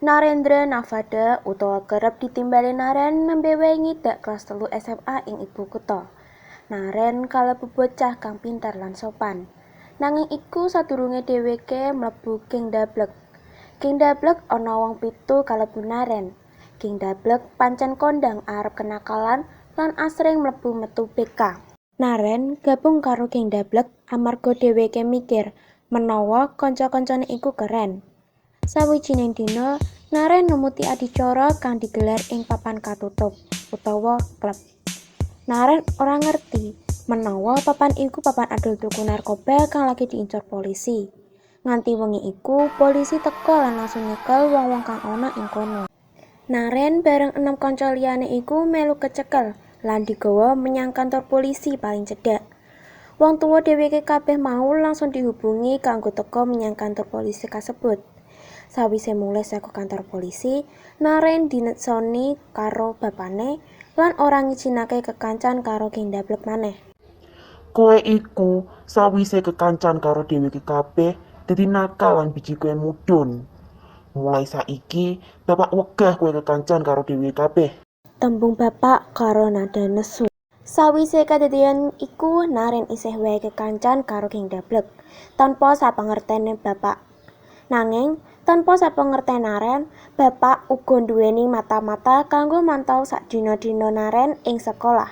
Narendra Navada utawa kerep ditimbali Naren nembe wae ngidak kelas 3 SMA ing ibu kutha. Naren kalebu bocah kang pinter lan sopan. Nanging iku sadurunge dheweke mlebu Geng Dablek. Geng Dablek ana wong 7 kalebu Naren. Geng Dablek pancen kondhang arep kenakalan lan asring mlebu metu BK. Naren gabung karo Geng Dablek amarga dheweke mikir menawa kanca-kancane iku keren. Sawijining dina, Naren numuti adicara kang digelar ing papan katutup utawa klub. Naren ora ngerti menawa papan iku papan adol tuku narkoba kang lagi diincar polisi. Nganti wengi iku, polisi teka lan langsung nyekel wong-wong kang ana ing kono. Naren bareng 6 kanca liyane iku melu kecekel lan digawa menyang kantor polisi paling cedhak. Wong tuwa dheweke kabeh mau langsung dihubungi kanggo teka menyang kantor polisi kasebut. Sawise mulih saka kantor polisi, Naren dinesoni karo bapane lan ora ngijinake kekancan karo Geng Dablek maneh. Kowe iku sawise kekancan karo dheweke kabeh dadi nakal lan biji kowe mudhun. Mulai saiki bapak wegah kowe kekancan karo dheweke kabeh. Tembung bapak karo nada nesu. Sawise kadadeyan iku, Naren isih wae kekancan karo Geng Dablek tanpa sapangertene bapak. Nanging tanpa sapangerten Naren, bapak uga nduweni mata-mata kanggo mantau sadina-dina Naren ing sekolah.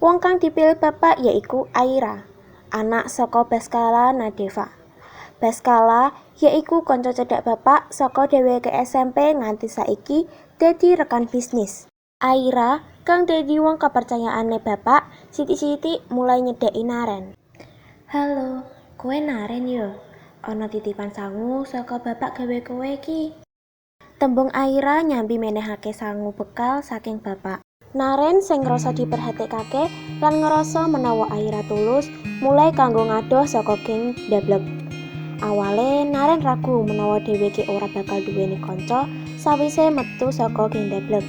Wong kang dipilih bapak yaiku Aira, anak saka Baskala Nadeva. Baskala yaiku kanca cedhak bapak saka dheweke SMP nganti saiki dadi rekan bisnis. Aira kang dadi wong kepercayaane bapak sithik-sithik mulai nyedhaki Naren. Halo, kowe Naren yo? Ana titipan sangu saka bapak gawe kowe iki. Tembung Aira nyambi menehake sangu bekal saking bapak. Naren sing ngrasa diperhatekake lan ngrasa menawa Aira tulus mulai kanggo ngadoh saka Geng Dablek. Awale Naren ragu menawa dheweke ora bakal duweni kanca sawise metu saka Geng Dablek.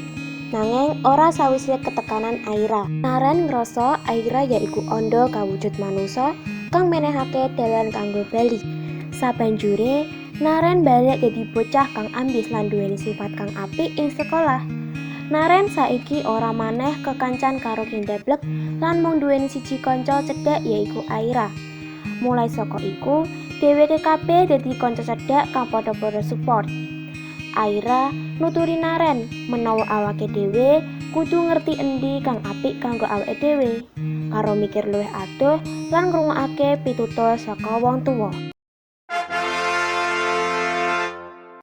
Nanging ora sawise ketekanan Aira. Naren ngrasa Aira yaiku andha kawujud manungsa kang menehake dalan kanggo bali. Sabanjure, Naren balik dadi bocah kang ambis lan duweni sifat kang apik ing sekolah. Naren saiki ora maneh kekancan karo Geng Dablek lan mung duweni siji kanca cedhak yaiku Aira. Mulai saka iku, dheweke kabeh dadi kanca cedhak kang padha-padha support. Aira nuturi Naren menawa awake dhewe kudu ngerti endi kang apik kanggo awake dhewe, karo mikir luwih adoh lan ngrungokake pitutur saka wong tuwa.